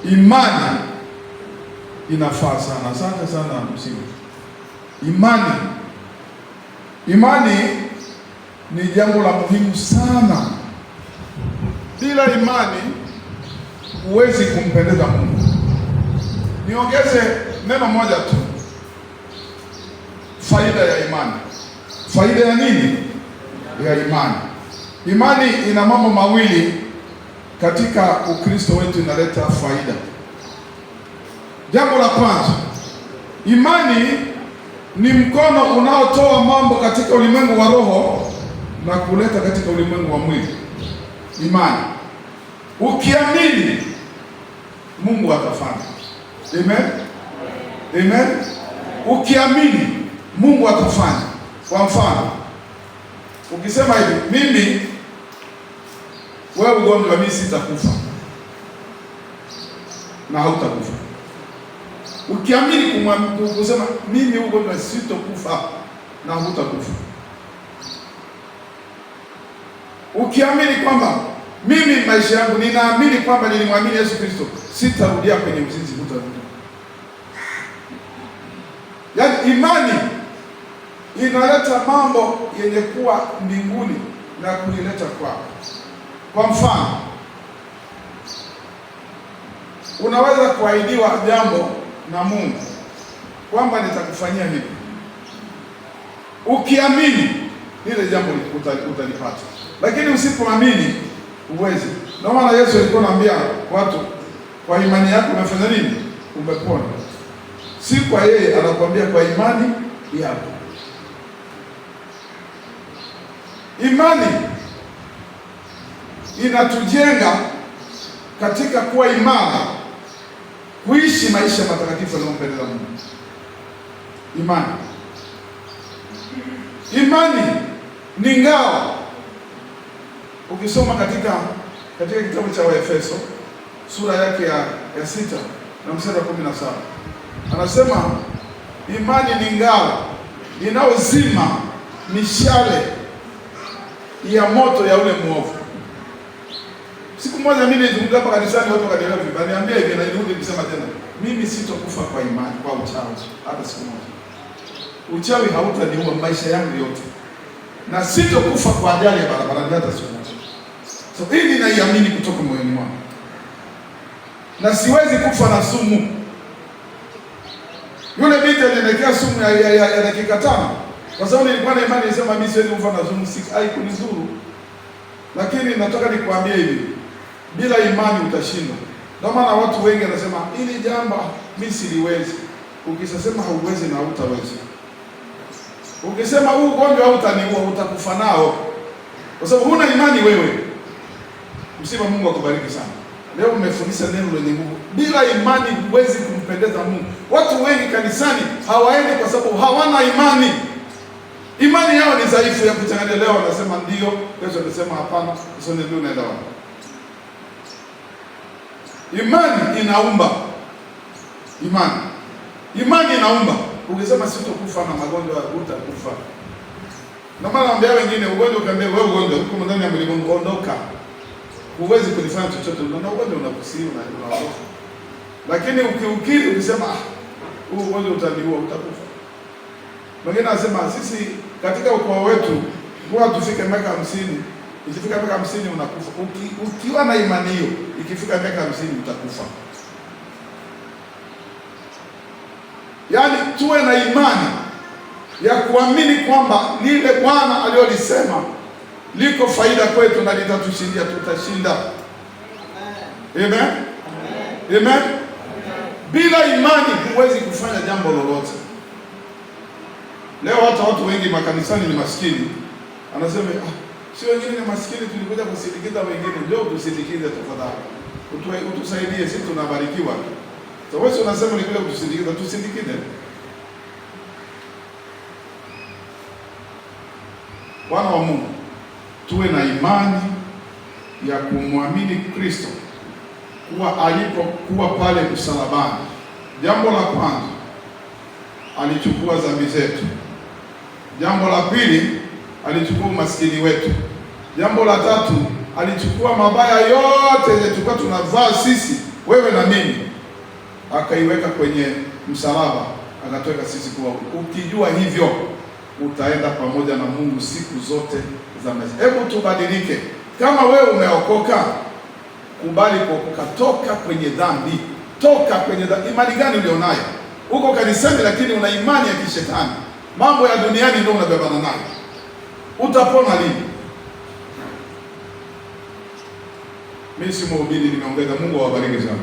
Imani inafaa sana. Asante sana msimu. Imani, imani ni jambo la muhimu sana. Bila imani huwezi kumpendeza Mungu. Niongeze neno moja tu, faida ya imani. Faida ya nini? Ya imani. Imani ina mambo mawili katika Ukristo wetu, inaleta faida. Jambo la kwanza, imani ni mkono unaotoa mambo katika ulimwengu wa roho na kuleta katika ulimwengu wa mwili. Imani, ukiamini Mungu atafanya. Amen, amen. Ukiamini Mungu atafanya. Kwa mfano, ukisema hivi, mimi wewe ugonjwa, mimi sitakufa, na hautakufa. Ukiamini kusema mimi ugonjwa sitokufa, na hutakufa. Ukiamini kwamba mimi maisha yangu ninaamini kwamba nilimwamini Yesu Kristo, sitarudia kwenye uzinzi, hutarudia. Yaani imani inaleta mambo yenye kuwa mbinguni na kuileta kwako. Kwa mfano, unaweza kuahidiwa jambo na Mungu kwamba nitakufanyia hivi, ukiamini lile jambo utalipata, lakini usipoamini huwezi. Ndio maana Yesu alikuwa anaambia watu, kwa imani yako umefanya nini? Umepona. Si kwa yeye, anakuambia kwa imani yako. Imani inatujenga katika kuwa imara, kuishi maisha matakatifu yanayompendeza Mungu. Imani, imani ni ngao. Ukisoma katika kitabu cha Waefeso sura yake ya 6 na mstari wa 17, anasema imani ni ngao inayozima mishale ya moto ya ule mwovu. Siku moja mimi nilizungumza hapa kanisani, watu wakanielewa vibaya. Niambia hivi na nirudi kusema tena, mimi sitokufa kwa imani, kwa uchawi hata siku moja. Uchawi hautaniua maisha yangu yote, na sitokufa kwa ajali ya barabarani hata siku moja. So hii ninaiamini kutoka moyoni mwangu, na siwezi kufa na sumu. Yule binti aliniwekea sumu ya dakika 5 kwa sababu nilikuwa na imani, nilisema mimi siwezi kufa na sumu, haikunizuru. Lakini nataka nikuambie hivi, bila imani utashindwa. Ndio maana watu wengi wanasema hili jambo mimi siliwezi. Ukisema hauwezi na hutaweza. Ukisema huu ugonjwa hautaniua, utakufa nao, kwa sababu huna imani wewe. Msiba, Mungu akubariki sana. Leo umefundisha neno lenye nguvu. Bila imani huwezi kumpendeza Mungu. Watu wengi kanisani hawaendi kwa sababu hawana imani. Imani yao ni dhaifu ya kuchanganya. Leo wanasema ndio, kesho wanasema hapana, kesho ndio unaenda wapi? Imani inaumba. Imani. Imani inaumba. Ukisema sitokufa na magonjwa, hutakufa. Na maana naambia wengine, ugonjwa ukiambia wewe ugonjwa uko ndani ya mwili wangu, ondoka. Huwezi kunifanya chochote. Unaona ugonjwa unakusii, unaondoka. Lakini ukiukiri ukisema huu ugonjwa utaniua, utakufa. Mwingine anasema sisi katika ukoo wetu huwa tufike miaka 50, ikifika miaka 50 unakufa. Ukiwa na imani hiyo, ikifika miaka 50 utakufa. Yaani tuwe na imani ya kuamini kwamba lile Bwana aliyolisema liko faida kwetu na litatushindia, tutashinda. Amen. Amen. Amen. Bila imani huwezi kufanya jambo lolote. Leo hata watu wengi makanisani ni maskini. Anasema si wengine ni maskini, tulikuja kusindikiza wengine. Njoo tusindikize tafadhali. Utusaidie, sisi tunabarikiwa. So wewe unasema ulikuja kutusindikiza, tusindikize. Bwana wa Mungu, tuwe na imani ya kumwamini Kristo kuwa alipokuwa pale msalabani. Jambo la kwanza, alichukua dhambi zetu. Jambo la pili, alichukua umaskini wetu. Jambo la tatu, alichukua mabaya yote yenye tulikuwa tunavaa sisi, wewe na mimi, akaiweka kwenye msalaba, akatuweka sisi kuwa huru. Ukijua hivyo utaenda pamoja na Mungu siku zote za maisha. Hebu tubadilike. Kama wewe umeokoka, kubali kuokoka, toka kwenye dhambi, toka kwenye dhambi. Imani gani ulionayo? Uko kanisani, lakini una imani ya kishetani, mambo ya duniani ndio unabebana nayo. Utapona lini? Mimi si mhubiri, nimeongeza. Mungu awabariki sana.